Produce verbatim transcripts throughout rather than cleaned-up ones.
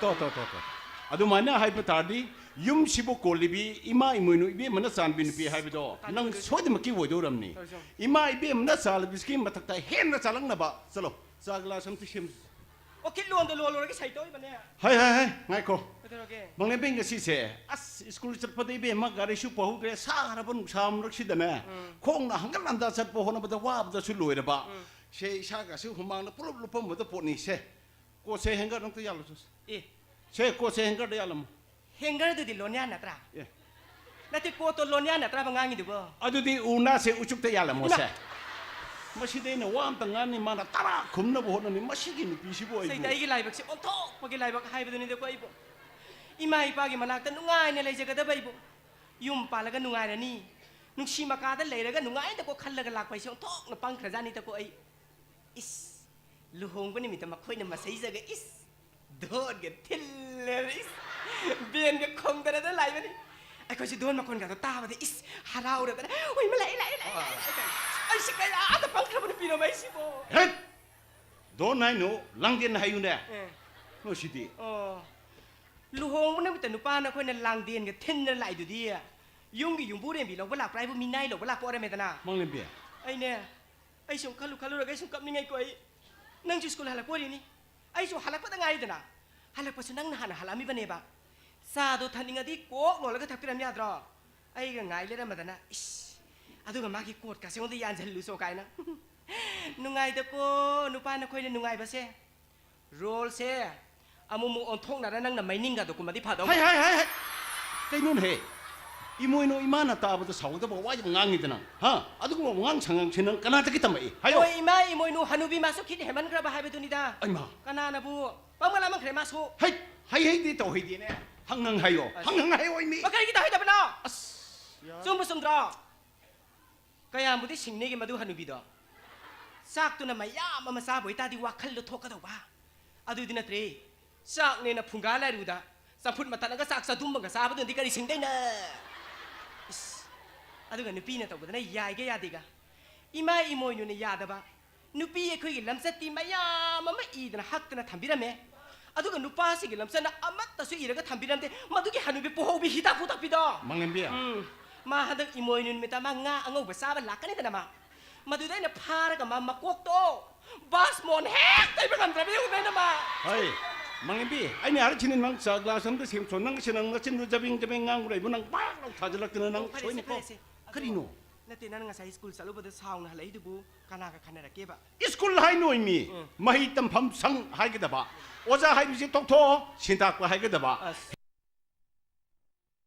ꯇꯣ ꯇꯣ ꯇꯣ ꯇꯣ꯫ ꯑꯗꯨꯃꯥꯏꯅ ꯍꯥꯏꯕ ꯇꯥꯔꯗꯤ, ꯌꯨꯝꯁꯤꯕꯨ ꯀꯣꯜꯂꯤꯕꯤ ꯏꯃꯥ ꯏꯃꯣꯏꯅꯨ ꯏꯕꯦꯝꯃꯅ ꯆꯥꯟꯕꯤ ꯅꯨꯄꯤ ꯍꯥꯏꯕꯗꯣ ꯅꯪ ꯁꯣꯏꯗꯅꯃꯛꯀꯤ ꯑꯣꯏꯗꯧꯔꯝꯅꯤ꯫ ꯏꯃꯥ ꯏꯕꯦꯝꯃꯅ ꯆꯥꯜꯂꯤꯕꯁꯤꯒꯤ ꯃꯊꯛꯇ ꯍꯦꯟꯅ ꯆꯥꯜꯂꯛꯅꯕ꯫ ꯆꯠꯂꯣ, ꯆꯥ ꯒꯤꯂꯥꯁ ꯑꯝꯇ ꯁꯦꯝꯁꯤ꯫ ꯑꯣ, ꯈꯤꯠ ꯂꯣꯟꯗ ꯂꯣꯜꯂꯨꯔꯒꯦ, ꯁꯩꯇꯣꯛꯏꯕꯅꯦ꯫ ꯍꯥꯏ ꯍꯥꯏ ꯍꯥꯏ, ꯉꯥꯏꯈꯣ꯫ ꯀꯩꯗꯧꯔꯒꯦ? ꯃꯪꯂꯦꯝꯕꯤ, ꯉꯁꯤꯁꯦ ꯑꯁ, ꯁ꯭ꯀꯨꯜ ꯆꯠꯄꯗ ꯏꯕꯦꯝꯃ ꯒꯥꯔꯤꯁꯨ ꯄꯨꯍꯧꯗ꯭ꯔꯦ, ꯁꯥꯈ꯭ꯔꯕ ꯅꯨꯡꯁꯥ ꯃꯔꯛꯁꯤꯗꯅꯦ꯫ ꯎꯝ꯫ ꯈꯣꯡꯅ ꯍꯪꯒꯠ ꯍꯟꯗ ꯆꯠꯄ ꯍꯣꯠꯅꯕꯗ ꯋꯥꯕꯗꯁꯨ ꯂꯣꯏꯔꯕ꯫ ꯎꯝ꯫ ꯁꯦ, ꯏꯁꯥꯒꯁꯨ ꯍꯨꯃꯥꯡꯅ ꯄꯨꯂꯞ ꯂꯨꯞꯄꯝꯕꯗ ꯄꯣꯠꯅꯤꯁꯦ꯫ ꯀꯣꯠꯁꯦ ꯍꯦꯡꯒꯔꯗ ꯑꯝꯇ ꯌꯥꯜꯂꯨꯁꯦ꯫ ꯑꯦ꯫ ꯁꯦ, ꯀꯣꯠꯁꯦ ꯍꯦꯡꯒꯔꯗ ꯌꯥꯜꯂꯝꯃꯨ꯫ ꯍꯦꯡꯒꯔꯗꯨꯗꯤ ꯂꯣꯟꯌꯥꯟ ꯅꯠꯇ꯭ꯔꯥ? ꯑꯦ꯫ ꯅꯠꯇꯦ, ꯀꯣꯠꯇꯣ ꯂꯣꯟꯌꯥꯟ ꯅꯠꯇ꯭ꯔꯕ ꯉꯥꯡꯉꯤꯗꯨꯕꯣ? ꯑꯗꯨꯗꯤ ꯎ ꯅꯥꯁꯦ ꯎꯆꯨꯛꯇ ꯌꯥꯜꯂꯝꯃꯣꯁꯦ꯫ ꯏꯃꯥ! ꯃꯁꯤꯗ ꯑꯩꯅ ꯋꯥ ꯑꯝꯇ ꯉꯥꯡꯅꯤ, ꯃꯥꯅ ꯇꯔꯥ ꯈꯨꯝꯅꯕ ꯍꯣꯠꯅꯅꯤ꯫ ꯃꯁꯤꯒꯤ ꯅꯨꯄꯤꯁꯤꯕꯨ ꯑꯩꯕꯨ꯫ ꯁꯤꯗ ꯑꯩꯒꯤ ꯂꯥꯏꯕꯛꯁꯦ ꯑꯣꯟꯊꯣꯛꯄꯒꯤ ꯂꯥꯏꯕꯛ ꯍꯥꯏꯕꯗꯨꯅꯤꯗꯀꯣ ꯑꯩꯕꯨ꯫ ꯏꯃꯥ ꯏꯄꯥꯒꯤ ꯃꯅꯥꯛꯇ ꯅꯨꯡꯉꯥꯏꯅ ꯂꯩꯖꯒꯗꯕ ꯑꯩꯕꯨ꯫ ꯌꯨꯝ ꯄꯥꯜꯂꯒ ꯅꯨꯡꯉꯥꯏꯔꯅꯤ, ꯅꯨꯡꯁꯤ ꯃꯀꯥꯗ ꯂꯩꯔꯒ ꯅꯨꯡꯉꯥꯏꯅꯀꯣ ꯈꯜꯂꯒ ꯂꯥꯛꯄ ꯍꯥꯏꯁꯦ ꯑꯣꯟꯊꯣꯛꯅ ꯄꯪꯈ꯭ꯔꯖꯥꯠꯅꯤꯗꯀꯣ ꯑꯩ꯫ ꯏꯁ, ꯂꯨꯍꯣꯡꯕ ꯅꯨꯃꯤꯠꯇ ꯃꯈꯣꯏꯅ ꯃꯁꯩꯖꯒ, ꯏꯁ, ꯙꯣꯟꯒ ꯊꯤꯜꯂꯦ, ꯏꯁ, ꯕꯦꯟꯒ ꯈꯣꯡꯗꯅꯗ ꯂꯥꯛꯏꯕꯅꯤ꯫ ꯑꯩꯈꯣꯏꯁꯨ ꯙꯣꯟ ꯃꯈꯣꯟꯒꯗꯣ ꯇꯥꯕꯗ, ꯏꯁ, ꯍꯔꯥꯎꯔꯗꯅ, "ꯍꯣꯏ, ꯃꯥ ꯂꯥꯛꯑꯦ, ꯂꯥꯛꯑꯦ, ꯂꯥꯛꯑꯦ, ꯂꯥꯛꯑꯦ", ꯇꯧꯔꯦ꯫ ꯑꯩꯁꯤ ꯀꯌꯥꯗ ꯄꯪꯈ꯭ꯔꯕ ꯅꯨꯄꯤꯅꯣꯕ ꯑꯩꯁꯤꯕꯣ? ꯍꯦꯠ! ꯙꯣꯟ ꯍꯥꯏꯅꯨ, ꯂꯥꯡꯗꯦꯟ ꯍꯥꯏꯌꯨꯅꯦ꯫ ꯑꯦ꯫ ꯅꯣꯏꯁꯤꯗꯤ꯫ ꯑꯣ, ꯂꯨꯍꯣꯡꯕ ꯅꯨꯃꯤꯠꯇ ꯅꯨꯄꯥ ꯅꯈꯣꯏꯅ ꯂꯥꯡꯗꯦꯟꯒ ꯊꯤꯟꯗꯅ ꯂꯥꯛꯏꯗꯨꯗꯤ, ꯌꯨꯝꯒꯤ ꯌꯨꯝꯕꯨꯔꯦꯝꯕꯤ ꯂꯧꯕ ꯂꯥꯛꯄ꯭ꯔꯥ ꯍꯥꯏꯕꯨ ꯃꯤꯅꯥꯏ ꯂꯧꯕ ꯂꯥꯛꯄ ꯑꯣꯏꯔꯝꯃꯦꯗꯅ꯫ ꯃꯪꯂꯦꯝꯕꯤ꯫ ꯑꯩꯅꯦ, ꯑꯩ ꯁꯨꯝ ꯈꯜꯂꯨ ꯈꯜꯂꯨꯔꯒ ꯑꯩ ꯁꯨꯝ ꯀꯞꯅꯤꯡꯉꯛꯏꯀꯣ ꯑꯩ꯫ ꯅꯪꯁꯨ ꯁ꯭ꯀꯨꯜ ꯍꯜꯂꯛꯄ ꯑꯣꯏꯔꯤꯅꯤ꯫ ꯑꯩꯁꯨ ꯍꯜꯂꯛꯄꯗ ꯉꯥꯏꯔꯤꯗꯅ꯫ ꯍꯜꯂꯛꯄꯁꯨ ꯅꯪꯅ ꯍꯥꯟꯅ ꯍꯜꯂꯛꯑꯝꯃꯤꯕꯅꯦꯕ꯫ ꯆꯥꯗꯣ ꯊꯛꯅꯤꯡꯉꯗꯤ ꯀꯣꯛ ꯂꯣꯜꯂꯒ ꯊꯛꯄꯤꯔꯝ ꯌꯥꯗ꯭ꯔꯣ? ꯑꯩꯒ ꯉꯥꯏ ꯂꯩꯔꯝꯃꯗꯅ, ꯏꯁ, ꯑꯗꯨꯒ ꯃꯥꯒꯤ ꯀꯣꯠꯀꯁꯦ ꯑꯩꯉꯣꯟꯗ ꯌꯥꯟꯁꯤꯜꯂꯨ ꯆꯣ ꯀꯥꯏꯅ꯫ ꯅꯨꯡꯉꯥꯏꯗꯀꯣ, ꯅꯨꯄꯥ ꯅꯈꯣꯏꯅ ꯅꯨꯡꯉꯥꯏꯕꯁꯦ꯫ ꯔꯣꯜꯁꯦ ꯑꯃꯨꯛꯃꯨꯛ ꯑꯣꯟꯊꯣꯛꯅꯔ ꯅꯪꯅ ꯃꯩꯅꯤꯡꯒꯗꯣ ꯀꯨꯝꯃꯗꯤ ꯐꯗꯧꯕ꯫ ꯍꯥꯏ, ꯍꯥꯏ, ꯍꯥꯏ, ꯍꯥꯏ꯫ ꯀꯩꯅꯣꯅꯦꯍꯦ? ꯏꯃꯣꯏꯅꯨ ꯏꯃꯥꯅ ꯇꯥꯕꯗ ꯁꯥꯎꯒꯗꯕ ꯋꯥ ꯌꯥꯝ ꯉꯥꯡꯉꯤꯗꯅ, ꯍꯥ? ꯑꯗꯨꯒꯨꯝꯕ ꯋꯥꯉꯥꯡ ꯁꯉꯥꯡꯁꯦ ꯅꯪ ꯀꯅꯥꯗꯒꯤ ꯇꯝꯃꯛꯏ? ꯍꯥꯏꯌꯣ꯫ ꯍꯣꯏ, ꯏꯃꯥ ꯏꯃꯣꯏꯅꯨ ꯍꯅꯨꯕꯤ ꯃꯥꯁꯨ ꯈꯤꯠ ꯍꯦꯟꯃꯟꯈ꯭ꯔꯕ ꯍꯥꯏꯕꯗꯨꯅꯤꯗ꯫ ꯑꯩꯃꯥ꯫ ꯀꯅꯥꯅꯕꯨ ꯄꯪꯃꯟ ꯂꯥꯃꯟꯈ꯭ꯔꯦ ꯃꯥꯁꯨ꯫ ꯍꯩ, ꯍꯩ ꯍꯩꯗꯤ ꯇꯧ ꯍꯩꯗꯦꯅꯦ꯫ ꯍꯪ ꯍꯪ ꯍꯥꯏꯌꯣ꯫ ꯑꯁ꯫ ꯍꯪ ꯍꯪ ꯍꯥꯏꯌꯣ, ꯏꯃꯤ꯫ ꯀꯔꯤꯒꯤ ꯇꯧ ꯍꯩꯗꯕꯅꯣ? ꯑꯁ, ꯌꯥꯔꯦ꯫ ꯆꯨꯝꯕꯨ ꯆꯨꯝꯗ꯭ꯔꯣ? ꯀꯌꯥꯝꯕꯨꯗꯤ ꯁꯤꯡꯅꯤꯒꯦ ꯃꯗꯨ ꯍꯅꯨꯕꯤꯗꯣ꯫ ꯆꯥꯛꯇꯨꯅ ꯃꯌꯥꯝ ꯑꯃ ꯆꯥꯕ ꯑꯣꯏꯇꯥꯔꯗꯤ ꯋꯥꯈꯜꯗꯣ ꯊꯣꯛꯀꯗꯧꯕ꯫ ꯑꯗꯨꯗꯤ ꯅꯠꯇ꯭ꯔꯦ꯫ ꯆꯥꯛꯅꯦꯅ ꯐꯨꯡꯒꯥ ꯂꯥꯏꯔꯨꯗ ꯆꯝꯐꯨꯠ ꯃꯇꯠꯂꯒ ꯆꯥꯛ ꯆꯗꯨꯝꯕꯒ ꯆꯥꯕꯗꯨꯅꯗꯤ ꯀꯔꯤ ꯁꯤꯡꯗꯣꯏꯅꯣ? ꯏꯁ꯫ ꯑꯗꯨꯒ ꯅꯨꯄꯤꯅ ꯇꯧꯕꯗꯅ ꯌꯥꯏꯒ ꯌꯥꯗꯦꯒ꯫ ꯏꯃꯥ ꯏꯃꯣꯏꯅꯨꯅ ꯌꯥꯗꯕ꯫ ꯅꯨꯄꯤ ꯑꯩꯈꯣꯏꯒꯤ ꯂꯝꯆꯠꯇꯤ ꯃꯌꯥꯝ ꯑꯃ ꯏꯗꯅ ꯍꯛꯇꯅ ꯊꯝꯕꯤꯔꯝꯃꯦ꯫ ꯑꯗꯨꯒ ꯅꯨꯄꯥꯁꯤꯒꯤ ꯂꯝꯆꯠꯅ ꯑꯃꯠꯇꯁꯨ ꯏꯔꯒ ꯊꯝꯕꯤꯔꯝꯗꯦ꯫ ꯃꯗꯨꯒꯤ ꯍꯅꯨꯕꯤ ꯄꯣꯍꯧꯕꯤ ꯍꯤꯗꯥꯛ ꯄꯨ ꯊꯛꯄꯤꯗꯣ꯫ ꯃꯪꯂꯦꯝꯕꯤ꯫ ꯎꯝ꯫ ꯃꯥ ꯍꯟꯗꯛ ꯏꯃꯣꯏꯅꯨ ꯅꯨꯃꯤꯠꯇ ꯃꯥ ꯉꯥ ꯑꯉꯧꯕ ꯆꯥꯕ ꯂꯥꯛꯀꯅꯤꯗꯅ ꯃꯥ꯫ ꯃꯗꯨꯗ ꯑꯩꯅ ꯐꯥꯔꯒ ꯃꯥ ꯃꯀꯣꯛꯇꯣ ꯕꯥꯁꯃꯣꯟ ꯍꯦꯛ ꯇꯩꯕ ꯉꯝꯗ꯭ꯔꯕ ꯌꯦꯡꯉꯨꯅꯦ ꯑꯩꯅ ꯃꯥ꯫ ꯍꯩ, ꯃꯪꯂꯦꯝꯕꯤ, ꯑꯩꯅ ꯍꯥꯏꯔꯤꯁꯤꯅꯤ, ꯅꯪ ꯆꯥ ꯒ꯭ꯂꯥꯁ ꯑꯝꯗ ꯁꯦꯝ ꯁꯣ, ꯅꯪ ꯁꯤ ꯅꯪ ꯅꯆꯤꯟꯗꯨ ꯖꯕꯤꯡ ꯖꯕꯤꯡ ꯉꯥꯡꯕ ꯂꯩꯕ, ꯅꯪ ꯄꯥꯛ ꯂꯥꯎ ꯊꯥꯖꯤꯜꯂꯛꯇꯅ ꯅꯪ ꯑꯣ, ꯐꯔꯦꯁꯦ, ꯁꯣꯏꯅꯤꯀꯣ꯫ ꯐꯔꯦꯁꯦ꯫ ꯑꯗꯣ ꯀꯔꯤꯅꯣ? ꯅꯠꯇꯦ, ꯅꯪ ꯉꯁꯥꯏ ꯁ꯭ꯀꯨꯜ ꯆꯠꯂꯨꯕꯗ ꯁꯥꯎꯅ ꯍꯜꯂꯛꯏꯗꯨꯕꯨ ꯀꯅꯥꯒ ꯈꯟꯅꯔꯛꯀꯦꯕ? ꯁ꯭ꯀꯨꯜ ꯍꯥꯏ ꯅꯣꯏꯃꯤ, ꯎꯝ꯫ ꯃꯍꯩ ꯇꯝꯐꯝ ꯁꯪ ꯍꯥꯏꯒꯗꯕ, ꯑꯣꯖꯥ ꯍꯥꯏꯕꯁꯤ ꯇꯣꯛꯊꯣꯛꯑꯣ, ꯁꯤꯟꯇꯥꯛꯄ ꯍꯥꯏꯒꯗꯕ꯫ ꯑꯁ꯫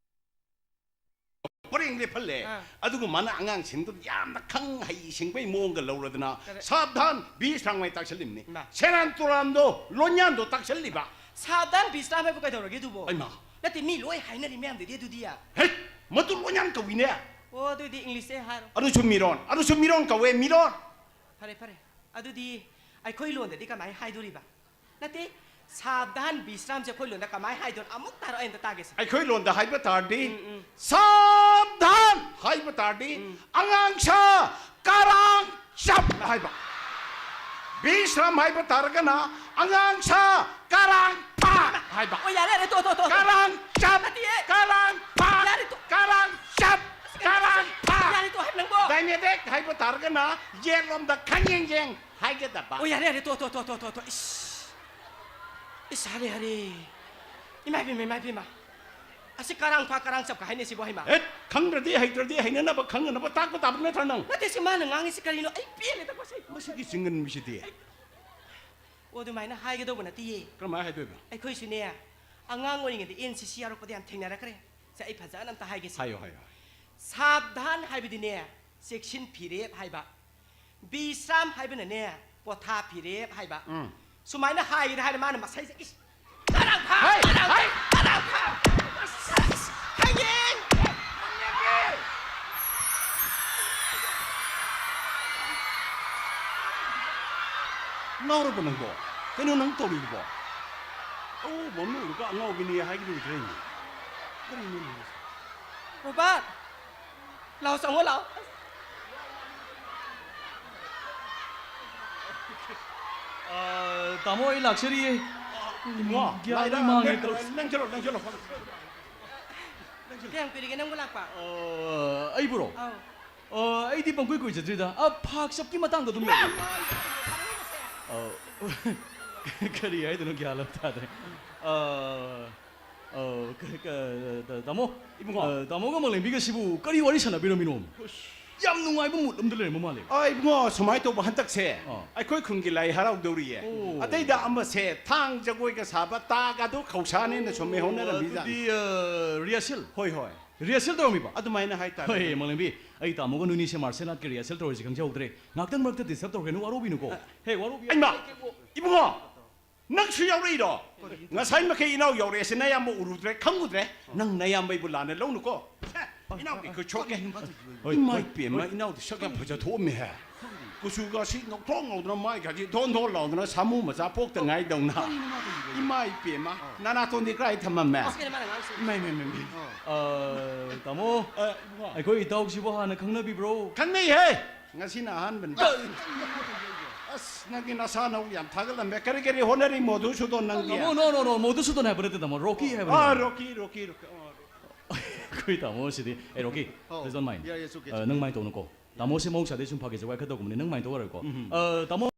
ꯄꯔꯦꯡ ꯂꯦꯞꯍꯜꯂꯦ꯫ ꯑꯥ꯫ ꯑꯗꯨꯒ ꯃꯥꯅ ꯑꯉꯥꯡꯁꯤꯡꯗꯨ ꯌꯥꯝꯅ ꯈꯪ ꯍꯩ ꯁꯤꯡꯕꯩ ꯃꯑꯣꯡꯒ ꯂꯧꯔꯗꯅ, ꯀꯔꯦ-, ꯁꯥꯕꯙꯥꯟ, ꯕꯤꯁ꯭ꯔꯥꯝ ꯍꯥꯏ ꯇꯥꯛꯁꯜꯂꯤꯕꯅꯤ꯫ ꯏꯃꯥ꯫ ꯁꯦꯔꯥꯟ ꯇꯨꯔꯥꯟꯗꯣ, ꯂꯣꯟꯌꯥꯟꯗꯣ ꯇꯥꯛꯁꯜꯂꯤꯕ꯫ ꯁꯥꯕꯙꯥꯟ, ꯕꯤꯁ꯭ꯔꯥꯝ ꯍꯥꯏꯕꯨ ꯀꯩꯗꯧꯔꯒꯦ ꯑꯗꯨꯕꯣ? ꯏꯃꯥ꯫ ꯅꯠꯇꯦ, ꯃꯤ ꯂꯣꯏ ꯍꯥꯏꯅꯔꯤ ꯃꯌꯥꯝꯗꯨꯗꯤ ꯑꯗꯨꯗꯤ꯫ ꯍꯦꯠ! ꯃꯗꯨ ꯂꯣꯟꯌꯥꯟ ꯀꯧꯏꯅꯦ꯫ ꯑꯣ, ꯑꯗꯨꯗꯤ ꯏꯪꯂꯤꯁꯇ ꯍꯥꯏꯔꯣ꯫ ꯑꯗꯨꯁꯨ ꯃꯤꯔꯣꯟ, ꯑꯗꯨꯁꯨ ꯃꯤꯔꯣꯟ ꯀꯧꯋꯦ, ꯃꯤꯔꯣꯟ꯫ ꯐꯔꯦ, ꯐꯔꯦ꯫ ꯑꯗꯨꯗꯤ ꯑꯩꯈꯣꯏ ꯂꯣꯟꯗꯗꯤ ꯀꯃꯥꯏꯅ ꯍꯥꯏꯗꯣꯔꯤꯕ? ꯅꯠꯇꯦ, ꯁꯥꯕꯙꯥꯟ, ꯕꯤꯁ꯭ꯔꯥꯝꯁꯦ ꯑꯩꯈꯣꯏ ꯂꯣꯟꯗ ꯀꯃꯥꯏꯅ ꯍꯥꯏꯗꯣꯏꯅꯣ? ꯑꯃꯨꯛꯇ ꯍꯥꯏꯔꯛꯑꯣ, ꯑꯩ ꯑꯝꯇ ꯇꯥꯒꯦꯁꯦ꯫ ꯑꯩꯈꯣꯏ ꯂꯣꯟꯗ ꯍꯥꯏꯕ ꯇꯥꯔꯗꯤ, ꯎꯝ, ꯎꯝ꯫ ꯁꯥꯕꯙꯥꯟ ꯍꯥꯏꯕ ꯇꯥꯔꯗꯤ, ꯎꯝ꯫ ꯑꯉꯥꯡꯁꯥ ꯀꯔꯥꯡ ꯆꯞ ꯍꯥꯏꯕ꯫ ꯕꯤꯁ꯭ꯔꯥꯝ ꯍꯥꯏꯕ ꯇꯥꯔꯒꯅ, ꯑꯉꯥꯡꯁꯥ ꯀꯔꯥꯡ ꯐꯥ ꯍꯥꯏꯕ꯫ ꯑꯣ, ꯌꯥꯔꯦ, ꯌꯥꯔꯦ, ꯇꯣ, ꯇꯣ, ꯇꯣ, ꯇꯣ꯫ ꯀꯔꯥꯡ ꯆꯞ, ꯅꯠꯇꯤꯌꯦ꯫ ꯀꯔꯥꯡ ꯐꯥ, ꯌꯥꯔꯦ, ꯇꯣ꯫ ꯀꯔꯥꯡ ꯆꯞ, ꯑꯁ, ꯀꯔꯥꯡ ꯐꯥ꯫ ꯌꯥꯔꯦ, ꯇꯣ, ꯍꯥꯏꯕ ꯅꯪꯕꯣ꯫ ꯗꯥꯏꯅꯦꯗꯦꯛ ꯍꯥꯏꯕ ꯇꯥꯔꯒꯅ, ꯌꯦꯠꯂꯣꯝꯗ ꯈꯪꯌꯦꯡ ꯌꯦꯡ ꯍꯥꯏꯒꯗꯕ꯫ ꯑꯣ, ꯌꯥꯔꯦ, ꯌꯥꯔꯦ, ꯇꯣ, ꯇꯣ, ꯇꯣ꯫ ꯏꯁ꯫ ꯏꯁ, ꯍꯥꯔꯦ, ꯍꯥꯔꯦ꯫ ꯏꯃꯥ ꯏꯕꯦꯝꯃ, ꯏꯃꯥ ꯏꯕꯦꯝꯃ꯫ ꯑꯁꯤ ꯀꯔꯥꯡ ꯐꯥ, ꯀꯔꯥꯡ ꯆꯞꯀ ꯍꯥꯏꯅꯩꯁꯤꯕꯣ, ꯍꯩꯃꯥ? ꯍꯦꯠ, ꯈꯪꯗ꯭ꯔꯗꯤ ꯍꯩꯇ꯭ꯔꯗꯤ ꯍꯩꯅꯅꯕ ꯈꯪꯅꯅꯕ ꯇꯥꯛꯄ ꯇꯥꯕ ꯅꯠꯇ꯭ꯔꯥ ꯅꯪ? ꯅꯠꯇꯦ, ꯁꯤ ꯃꯥꯅ ꯉꯥꯡꯉꯤꯁꯤ ꯀꯔꯤꯅꯣ? ꯑꯩ ꯄꯦꯜꯂꯦꯗꯀꯣ ꯁꯤ꯫ ꯃꯁꯤꯒꯤ ꯆꯤꯡꯒꯟꯕꯤꯁꯤꯗꯤ꯫ ꯑꯣ, ꯑꯗꯨꯃꯥꯏꯅ ꯍꯥꯏꯒꯗꯧꯕ ꯅꯠꯇꯤꯌꯦ꯫ ꯀꯔꯝꯍꯥꯏꯅ ꯍꯥꯏꯗꯣꯏꯕ? ꯑꯩꯈꯣꯏꯁꯨꯅꯦ, ꯑꯉꯥꯡ ꯑꯣꯏꯔꯤꯉꯩꯗ ꯑꯦꯟ ꯁꯤ ꯁꯤ ꯌꯥꯎꯔꯛꯄꯗ ꯌꯥꯝ ꯊꯦꯡꯅꯔꯛꯈ꯭ꯔꯦ꯫ ꯁꯦ, ꯑꯩ ꯐꯖꯅ ꯑꯝꯇ ꯍꯥꯏꯒꯦꯁꯦ꯫ ꯍꯥꯏꯌꯣ, ꯍꯥꯏꯌꯣ꯫ ꯁꯥꯕꯙꯥꯟ ꯍꯥꯏꯕꯗꯤꯅꯦ, ꯆꯦꯛꯁꯤꯟ ꯐꯤꯔꯦꯞ ꯍꯥꯏꯕ꯫ ꯕꯤꯁ꯭ꯔꯥꯝ ꯍꯥꯏꯕꯅꯅꯦ, ꯄꯣꯊꯥ ꯐꯤꯔꯦꯞ ꯍꯥꯏꯕ꯫ ꯎꯝ꯫ ꯁꯨꯃꯥꯏꯅ ꯍꯥꯏꯒꯦꯗ ꯍꯥꯏꯔ ꯃꯥꯅ ꯃꯁꯩꯁꯦ, ꯏꯁ! ꯀꯔꯥꯡ ꯐꯥ! ꯍꯩ! ꯀꯔꯥꯡ ꯐꯥ! ꯍꯩ! ꯀꯔꯥꯡ ꯐꯥ! ꯑꯁ! ꯍꯌꯦꯡ! ꯉꯥꯎꯔꯕꯣ ꯅꯪꯕꯣ? ꯀꯩꯅꯣ ꯅꯪ ꯇꯧꯔꯤꯗꯨꯕꯣ? ꯑꯎꯕ ꯑꯃ ꯎꯔꯒ ꯑꯉꯥꯎꯕꯤꯅꯤ ꯍꯥꯏꯒꯗꯧꯗ꯭ꯔꯦꯅꯦ꯫ ꯀꯔꯤꯅꯣ ꯅꯪ? ꯔꯣꯕꯥꯔꯠ! ꯂꯥꯛꯑꯣ, ꯆꯪꯉꯣ ꯂꯥꯛꯑꯣ꯫ ꯑ, ꯇꯥꯃꯣ, ꯑꯩ ꯂꯥꯛꯆꯔꯤꯌꯦ꯫ ꯏꯕꯨꯡꯉꯣ, ꯒ꯭ꯌꯥꯟ ꯂꯥꯏꯗ ꯂꯣꯏ ꯃꯥꯡꯉꯦ ꯅꯪ-, ꯇꯧꯔꯤꯁꯦ꯫ ꯅꯪ ꯆꯠꯂꯣ, ꯅꯪ ꯆꯠꯂꯣ꯫ ꯀꯌꯥꯝ ꯀꯨꯏꯔꯒꯦ ꯅꯪꯕꯨ ꯂꯥꯛꯄ? ꯑ, ꯑꯩꯕꯨꯔꯣ? ꯑꯧ꯫ ꯑ, ꯑꯩꯗꯤ ꯄꯪꯀꯨꯏ ꯀꯨꯏꯖꯗ꯭ꯔꯤꯗ꯫ ꯑ, ꯐꯥꯛ ꯆꯞꯀꯤ ꯃꯇꯥꯡꯗ ꯑꯗꯨꯝ ꯌꯧꯔꯦ꯫ ꯑ, ꯀꯔꯤ ꯍꯥꯏꯗꯣꯏꯅꯣ ꯒ꯭ꯌꯥꯟ ꯑꯃ ꯇꯥꯗ꯭ꯔꯦ꯫ ꯑ, ꯑ, ꯀ-, ꯀ-, ꯇ-, ꯇꯥꯃꯣ꯫ ꯏꯕꯨꯡꯉꯣ꯫ ꯑ, ꯇꯥꯃꯣꯒ ꯃꯂꯦꯝꯕꯤꯒꯁꯤꯕꯨ ꯀꯔꯤ ꯋꯥꯔꯤ ꯁꯥꯟꯅꯕꯤꯔꯝꯃꯤꯅꯣ? ꯌꯥꯝ ꯅꯨꯡꯉꯥꯏꯕ mood ꯑꯃꯗ ꯂꯩꯔꯝꯕ ꯃꯥꯜꯂꯦ꯫ ꯑ, ꯏꯕꯨꯡꯉꯣ, ꯁꯨꯃꯥꯏꯅ ꯇꯧꯕ, ꯍꯟꯗꯛꯁꯦ ꯑꯥ꯫ ꯑꯩꯈꯣꯏ ꯈꯨꯟꯒꯤ ꯂꯥꯏ ꯍꯔꯥꯎꯗꯧꯔꯤꯌꯦ꯫ ꯑꯣ꯫ ꯑꯇꯩꯗ ꯑꯃꯁꯦ ꯊꯥꯡ ꯖꯒꯣꯏꯒ ꯁꯥꯕ, ꯇꯥꯒ ꯑꯗꯨ ꯈꯧꯁꯥꯅꯦꯅ ꯁꯨꯝ ꯍꯧꯅꯔꯝꯃꯤꯖꯥꯠꯅꯤ꯫ ꯑꯗꯨꯗꯤ, ꯑ, rehearsal? ꯍꯣꯏ, ꯍꯣꯏ꯫ Rehearsal ꯇꯧꯔꯝꯃꯤꯕ? ꯑꯗꯨꯃꯥꯏꯅ ꯍꯥꯏꯇꯥꯔꯦ꯫ ꯍꯣꯏ, ꯃꯂꯦꯝꯕꯤ, ꯑꯩ ꯇꯥꯃꯣꯒ ꯅꯣꯏꯅꯤꯁꯦ martial artꯀꯤ rehearsal ꯇꯧꯔꯤꯁꯦ ꯈꯪꯖꯍꯧꯗ꯭ꯔꯦ꯫ ꯉꯥꯛꯇꯪ ꯃꯔꯛꯇ disturb ꯇꯧꯔꯛꯀꯦ, ꯅꯪ ꯋꯥꯔꯧꯕꯤꯅꯨꯀꯣ꯫ ꯑ, ꯍꯦ, ꯋꯥꯔꯧꯕꯤ-, ꯍꯩꯃꯥ! ꯏꯕꯨꯡꯉꯣ! ꯅꯪꯁꯨ ꯌꯥꯎꯔꯛꯏꯔꯣ? ꯉꯁꯥꯏ ꯃꯈꯩ ꯏꯅꯥꯎ ꯌꯥꯎꯔꯛꯑꯦꯁꯦ ꯅꯌꯥꯝꯕ ꯎꯔꯨꯗ꯭ꯔꯦ, ꯈꯪꯉꯨꯗ꯭ꯔꯦ꯫ ꯅꯪ ꯅꯌꯥꯝꯕꯩꯕꯨ ꯂꯥꯟꯅ ꯂꯧꯅꯨꯀꯣ꯫ ꯁꯦ, ꯏꯅꯥꯎꯒꯤ ꯈꯨꯠ ꯁꯣꯛꯀꯦ꯫ ꯍꯣꯏ, ꯏꯃꯥꯏ ꯍꯣꯏ, ꯄꯦꯝꯃ, ꯍꯣꯏ꯫ ꯏꯅꯥꯎꯗꯤ ꯁꯛ ꯌꯥꯝ ꯐꯖ ꯊꯣꯛꯑꯝꯃꯦꯍꯦ꯫ ꯀꯨꯆꯨꯒꯁꯤ ꯉꯧꯊ꯭ꯔꯣꯛ ꯉꯧꯗꯅ, ꯃꯥꯏꯒꯁꯤ ꯙꯣꯟ ꯙꯣꯟ ꯂꯥꯎꯗꯅ, ꯁꯥꯃꯨ ꯃꯆꯥ ꯄꯣꯛꯇ ꯉꯥꯏꯗꯧꯅ꯫ ꯏꯃꯥꯏ ꯄꯦꯝꯃ, ꯅꯅꯥꯇꯣꯟꯗꯤ ꯀꯗꯥꯏ ꯊꯝꯃꯝꯃꯦ? ꯑꯁ, ꯀꯩꯅꯣ ꯃꯥꯅ ꯉꯥꯡꯉꯤꯁꯤ? ꯏꯃꯥꯏ, ꯏꯃꯥꯏ, ꯏꯃꯥꯏ, ꯏꯃꯥꯏ꯫ ꯑ, ꯇꯥꯃꯣ, ꯑ, ꯏꯕꯨꯡꯉꯣ꯫ ꯑꯩꯈꯣꯏ ꯏꯇꯥꯎꯁꯤꯕꯨ ꯍꯥꯟꯅ ꯈꯪꯅꯕꯤꯕ꯭ꯔꯣ? ꯈꯪꯅꯩꯍꯦ! ꯉꯁꯤꯅ ꯑꯍꯥꯟꯕꯅꯤ꯫ ꯑꯁ, ꯅꯪꯒꯤ ꯅꯁꯥ ꯅꯎ ꯌꯥꯝ ꯊꯥꯒꯠꯂꯝꯃꯦ꯫ ꯀꯔꯤ ꯀꯔꯤ ꯍꯣꯠꯅꯔꯤ ꯃꯣꯙꯨꯁꯨꯗꯟ ꯅꯪꯗꯤ? ꯇꯥꯃꯣ, no, no, no, ꯃꯣꯙꯨꯁꯨꯗꯟ ꯍꯥꯏꯕ ꯅꯠꯇꯦ, ꯇꯥꯃꯣ꯫ ꯔꯣꯀꯤ ꯍꯥꯏꯕꯅꯤ, ꯑꯥ, ꯇꯥꯃꯣ꯫ ꯔꯣꯀꯤ, ꯔꯣꯀꯤ, ꯔꯣꯀꯤ꯫ ꯑꯥ, ꯔꯣꯀꯤ꯫ ꯑꯩꯈꯣꯏ ꯇꯥꯃꯣꯁꯤꯗꯤ꯫ ꯑꯦ, ꯔꯣꯀꯤ, ꯑꯧ, please don't mind꯫ ꯌꯥꯏ, ꯌꯥꯏ, it's okay, it's ꯑ, okay꯫ ꯅꯪ mind ꯇꯧꯅꯨꯀꯣ꯫ ꯇꯥꯃꯣꯁꯦ ꯃꯍꯧꯁꯥꯗꯩ ꯁꯨꯝ ꯐꯥꯒꯤ ꯖꯣꯒꯥꯏ ꯈꯔ ꯇꯧꯒꯨꯝꯕꯅꯤ, ꯅꯪ mind ꯇꯧꯔꯣꯏꯀꯣ꯫ ꯎꯝ꯫ ꯑ, ꯇꯥꯃꯣ꯫